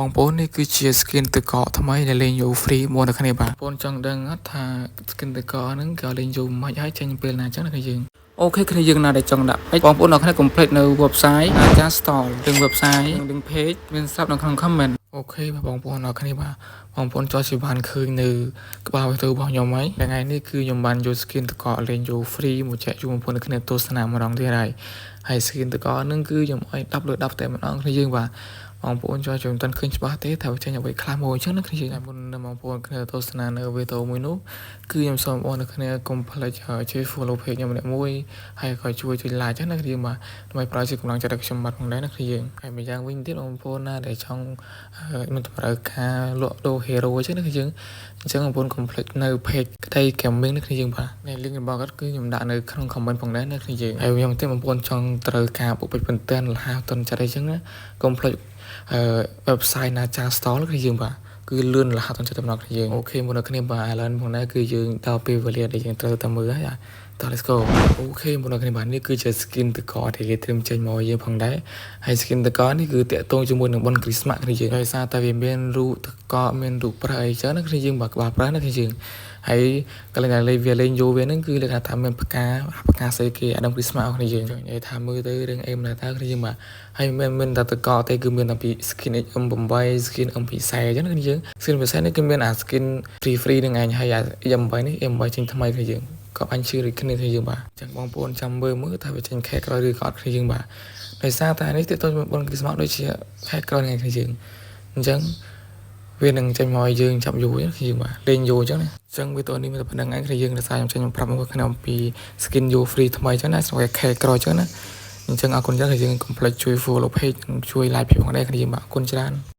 បងប្អូននេះគឺជា skin ទឹកកកថ្មីដែលលេងយក free មកដល់គ្នាបាទបងប្អូនចង់ដឹងអត់ថា skin ទឹកកកហ្នឹងគេលេងយកមិនហើយចេញពេលណាចឹងណាគ្នាយើង OK គ្នាយើងណាដែលចង់ដាក់ពេជ្របងប្អូនអរគ្នាកុំភ្លេចនៅ website ណា Store និង website និង page មានស្រាប់នៅក្នុង comment OK បាទបងប្អូនអរគ្នាបាទបងប្អូនចោះជាបានឃើញនៅក្បាលវីដេអូរបស់ខ្ញុំហើយថ្ងៃនេះគឺខ្ញុំបានយក skin ទឹកកកលេងយក free មកចែកជូនបងប្អូនគ្នាទស្សនាម្ដងទៀតហើយហើយ skin ទឹកកកហ្នឹងគឺខ្ញុំឲ្យ10លើ10តែម្ដងគ្នាយើងបាទបងប្អូនចូលមិនទាន់ឃើញច្បាស់ទេថាវាចេញអ្វីខ្លះមកអញ្ចឹងណាគ្នាយើងមុននឹងបងប្អូនគ្នាទស្សនានៅវីដេអូមួយនោះគឺខ្ញុំសូមបងប្អូនគ្នាកុំភ្លេចជួយ follow page ខ្ញុំម្នាក់មួយហើយក៏ជួយចុច like ចឹងណាគ្នាបាទដើម្បីផ្ដល់ជាកម្លាំងចិត្តដល់ខ្ញុំបាទផងដែរណាគ្នាយើងហើយម្យ៉ាងវិញទៀតបងប្អូនណាដែលចង់មានតម្រូវការលក់ដូរ hero អញ្ចឹងណាគ្នាយើងអញ្ចឹងបងប្អូនកុំភ្លេចនៅ page ក្តី gaming ណាគ្នាយើងបាទនៃ link របស់គាត់គឺខ្ញុំដាក់នៅក្នុង comment ផងដែរណាគ្នាយើងហើយខ្ញុំទៀតបងប្អូនចង់ត្រូវការបុកពេជ្របន្ទាន់លះតន់ចិត្តអីចឹងណាកុំភ្លេចអឺ website ណាចា store គឺយើងបាទគឺលឿនរហ័សទាន់ចិត្តម្ដងគ្នាយើង OK មុននៅគ្នាបាទឥឡូវផងដែរគឺយើងដល់ពេលវេលាដែលយើងត្រូវតែមើលហើយតោះ let's go OK មុននៅគ្នាបាទនេះគឺជា skin តកដែលគេត្រៀមចេញមកយើងផងដែរហើយ skin តកនេះគឺតាក់ទងជាមួយនឹងបុណ្យគ្រីស្មាស់គ្នាយើងដោយសារតែវាមានរូបតកមានរូបប្រើអីចឹងណាគ្នាយើងបាទក្បាលប្រើណាគ្នាយើងហើយកន្លែងដែលលេងវាលេងយូវាហ្នឹងគឺលើកថាមានផ្កាផ្កាស្អីគេអាដើមគ្រីស្មាស់គ្នាយើងចង់និយាយថាមើលទៅរឿងអេមដែរតើគ្នាយើងបាទហើយមិនមានតែតកទេគឺមានតាំងពី skin M8 skin MP40 អញ្ចឹងគ្នាយើង skin ពិសេសនេះគឺមានអា skin free free នឹងឯងហើយអា M8 នេះ M8 ចេញថ្មីគ្នាយើងក៏បាញ់ឈឺដូចគ្នាគ្នាយើងបាទអញ្ចឹងបងប្អូនចាំមើលមើលថាវាចេញខែក្រោយឬក៏អត់គ្នាយើងបាទដោយសារតែនេះទាក់ទងជាមួយបុណ្យគ្រីស្មាស់ដូចជាខែក្រោយថ្ងៃគ្នាយើងអញ្ចឹងវានឹងចេញមកឲ្យយើងចាប់យូរគ្នាយើងបាទលេងយូរអញ្ចឹងណាអញ្ចឹងវីដេអូនេះមានតែប៉ុណ្្នឹងឯងគ្នាយើងដោយសារខ្ញុំចេញប្រាប់មកគ្នាអំពី skin យូ free ថ្មីអញ្ចឹងណាសម្រាប់ខែក្រោយអញ្ចឹងណាអញ្ចឹងអរគុណច្រើនគឺយើងកុំភ្លេចជួយ follow page និងជួយ like ផងដែរគ្នាយើងបាទអរគុណច្រើន។